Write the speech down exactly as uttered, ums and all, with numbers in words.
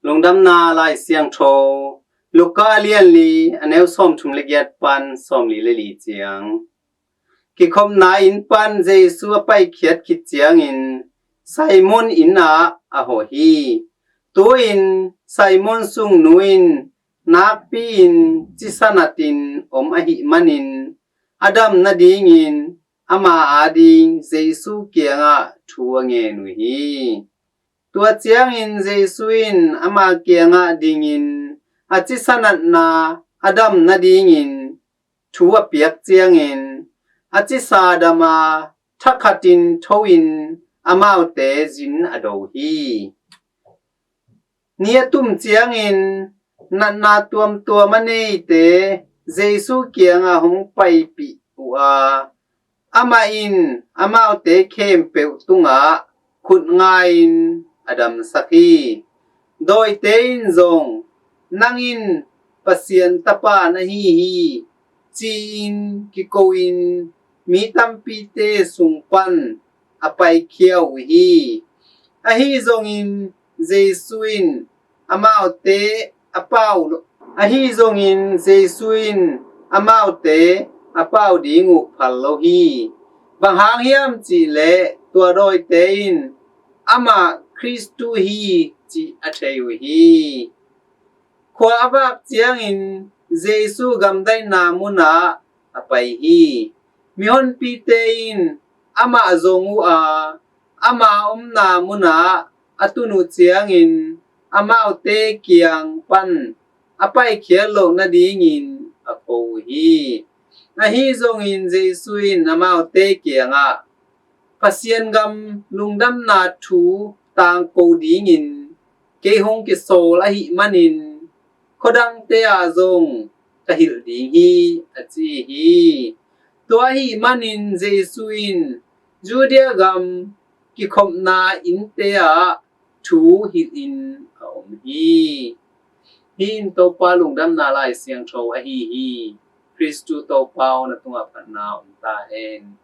Lungdamna Lai Siangtho, Luka a lian li, a neu sawmthum le giat pan sawmli le li ciang. Kikhopna inn pan Jesu a paikhiat khit ciangin Simon inn ah a hawh hi. Tu-in Simon sungnu in nakpi-in cisa natin om ahih manin a dam nadingin ama ading Jesu kiangah thu a ngen uh hi. Tua ciangin Jesu in ama kiangah dingin a cisa natna a dam nadingin thu a piak ciangin a cisa dam a, thakhatin tho-in amaute zin a do hi. Ni a tum ciangin natna tuamtuam a neite Jesu kiangah hong paipih uh a, amah in amaute khempeuh tungah khut nga-in a damsak hi. Dawite in zong, "Nang in Pasian Tapa na hi hi," ci-in kiko-in mi tampite sung pan a paikhia uh hi. Ahi zongin Jesu in amaute a pau lo, ahi zongin Jesu in amaute a pau ding uh phal lo hi. Bang hang hiam cih leh tua dawite in amah Khristu hi cih a thei uh hi. Khua a vak ciangin Jesu gamdaihna munah a pai hi. Mihonpite in amah zong uh a, ama omna munah a tun uh ciangin amaute kiang pan a paikhiat loh nadingin a ko uh hi. Ahi zongin Jesu in amaute kiangah, "Pasian gam lungdamna thu tangko dingin kei hong kisawl ahih manin khuadangte ah zong ka hilh ding hi," a ci hi. Tua ahih manin Jesu in Judea gam kikhopna innte ah thu hilhin a om hi. Hih in Topa Lungdamna Lai Siangtho ahi hi. Khristu Topa aw, na tungah phatna om ta hen.